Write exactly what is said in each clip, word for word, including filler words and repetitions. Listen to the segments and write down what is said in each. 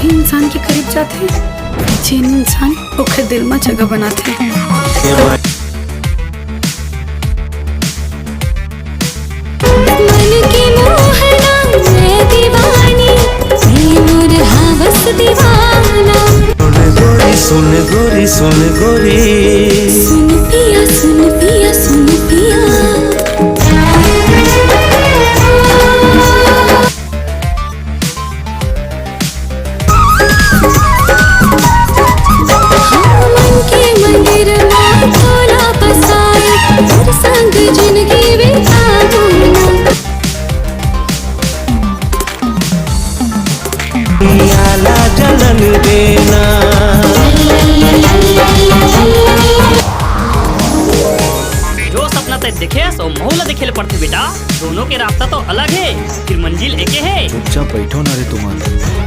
इंसान के करीब जाथे, जेन इंसान ओखर दिल म जगह बनाथे। मन के मोहना, मैं दीवानी, ये मोर हवस दीवाना। सुन गोरी, सुन गोरी, सुन गोरी। सुन पिया, सुन पिया, सुन पिया। मन के मंदिर मा तोला बसाए, तोर संग जिंदगी बिताहूं ना। दुनिया ला जलन देना। जो सपना तै देखे हस, ओ महू ला देखे ले पड़थे बेटा। दोनों के रास्ता तो अलग हे, फिर मंजिल एके हे। चुपचाप बैठो ना रे तुमन,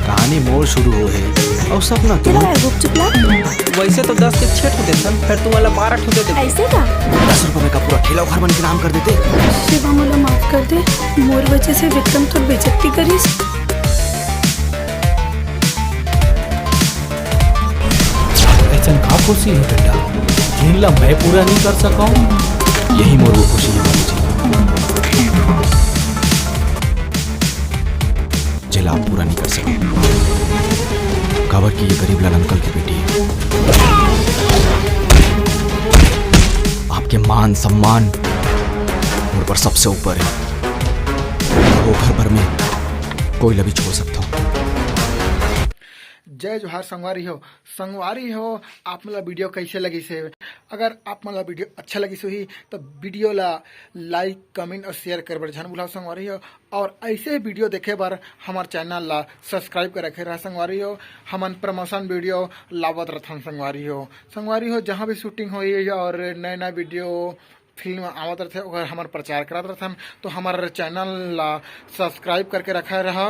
कहानी मोर शुरू होहे, अउ सपना तेरा तुम। है गुपचुप ला। वैसे तो दस के छह ठो देथन, फिर तुमन ला बारह ठो दे देबो। ऐसे का? दस रुपए का पूरा ठेला उखाड़ बन के नाम कर देते। शिवा, मोला माफ कर दे, मोर वजह से विक्रम तोर बेइज्जती करिस। ऐसन का खुशी हे बेटा, जेन ला मैं पूरा नहीं कर सकंव? यही मोर वो खुशी हे बाबूजी, जेला आप पूरा नहीं कर सके, काबर कि ये गरीब लाल अंकल की बेटी हे। आपके मान सम्मान मोर पर सबसे ऊपर हे। वो घर भर में कोई ला भी छोड़ सकता हूँ। जय जोहार संगवारी हो। संगवारी हो, आप मन ला वीडियो कैसे लगिस हे? अगर आप मन ला वीडियो अच्छा लगिस होही, तो वीडियो ला like, comment और share करे बर झन भुलाओ संगवारी हो। और ऐसे ही वीडियो देखे बर हमार चैनल ला subscribe कर रखे रहा संगवारी हो। हमन promotion वीडियो लावत रथन संगवारी हो। संगवारी हो, जहाँ भी shooting होही और नए नए वीडियो फिल्म आवत रथे, ओकर हमर प्रचार करत रथन, तो हमार चैनल ला subscribe करके रखे रहा।